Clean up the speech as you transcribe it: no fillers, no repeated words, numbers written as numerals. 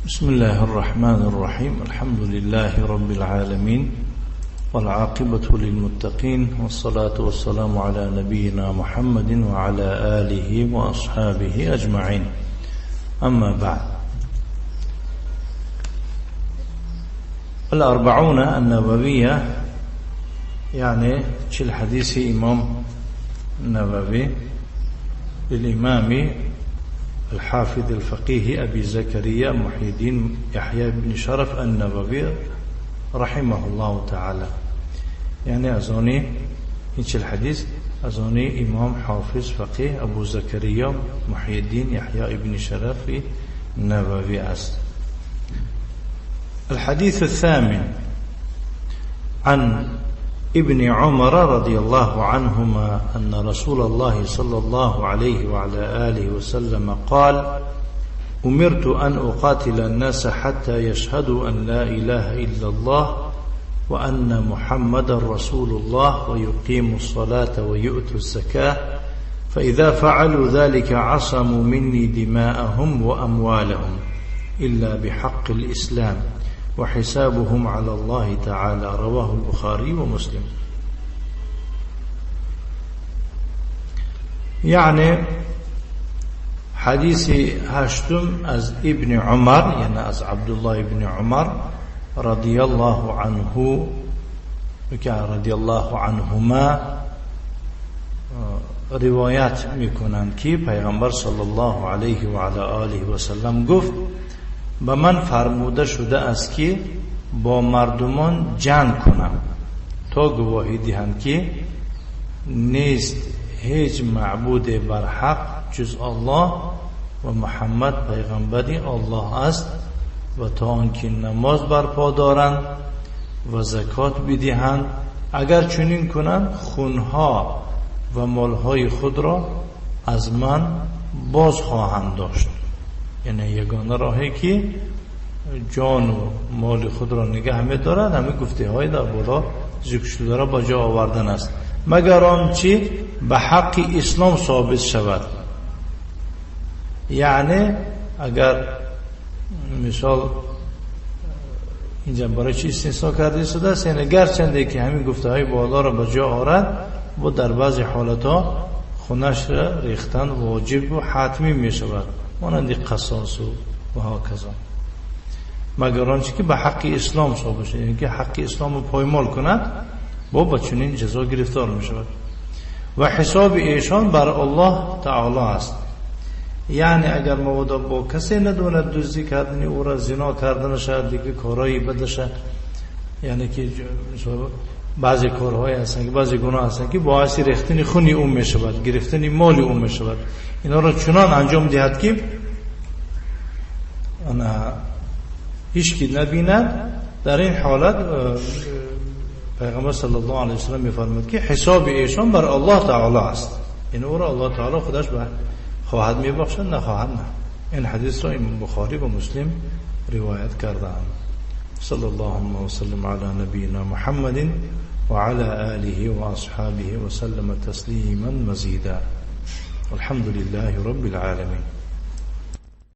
بسم الله الرحمن الرحيم. الحمد لله رب العالمين، والعاقبة للمتقين، والصلاة والسلام على نبينا محمد وعلى آله وأصحابه أجمعين. أما بعد، الأربعون النووية، یعنی 40 حدیث امام نووی للإمام الحافظ الفقيه أبي زكريا محي الدين يحيى بن شرف النووي رحمه الله تعالى. یعنی از آن این 40 حدیث از آن امام حافظ فقیه ابو زکریا محی الدین یحیی بن شرف نووی است. الحديث الثامن عن ابن عمر رضي الله عنهما أن رسول الله صلى الله عليه وعلى آله وسلم قال: أمرت أن أقاتل الناس حتى يشهدوا أن لا إله إلا الله وأن محمد رسول الله ويقيموا الصلاة ويؤتوا الزكاة، فإذا فعلوا ذلك عصموا مني دماءهم وأموالهم إلا بحق الإسلام وحسابهم على الله تعالى. رواه البخاري ومسلم. یعنی حدیث هشتم از ابن عمر، یعنی از عبدالله ابن عمر رضی الله عنه، رضی الله عنهما روایت میکنند که پیغمبر صلی الله علیه و علی آله و سلم گفت: به من فرموده شده است که با مردمان جنگ کنم تا گواهی دهند که نیست هیچ معبود بر حق جز الله و محمد پیغمبر الله است، و تا آنکه نماز برپا دارند و زکات بدهند. اگر چنین کنند خونها و مالهای خود را از من باز خواهند داشت. یعنی یگانه راهی که جان و مال خود را نگه می‌دارد همه گفته های در بالا ذکر شده را با جا آوردن است، مگر آنچه به حق اسلام ثابت شود. یعنی اگر مثال اینجا برای چی استثناء کرده شده است، یعنی گرچنده که همین گفته های بالا را به جا آورد و در بعضی حالتها خونش را ریختن واجب و حتمی می شود، مانند قصاص و هکذا، مگر آنچه که به حق اسلام ثابت شود، یعنی که حق اسلام رو پایمال کند با چنین جزا گرفتار می شود. و حساب ایشان بر الله تعالی است. یعنی اگر مبادا با کسی ندوند دزدی کردنی او را، زنا کردنش، دیگه کارایی بدش، یعنی که بعضی کارهای هستن که بعضی گناه هستن که باعث ریختن خونی او می شود، گرفتن مال او می شود، اینا را چنان انجام دهد که هیچ کی نبیند. در این حالت پیغمبر صلی الله علیه و سلم می‌فرماید که حساب ایشان بر الله تعالی است، یعنی او را الله تعالی خودش به خواهد میبخشد، نخواهد نه. این حدیث را امام بخاری و مسلم روایت کردند. صلی الله وسلم علی نبینا محمد وعلى آله وأصحابه وسلم تسليما مزيدا. الحمد لله رب العالمين.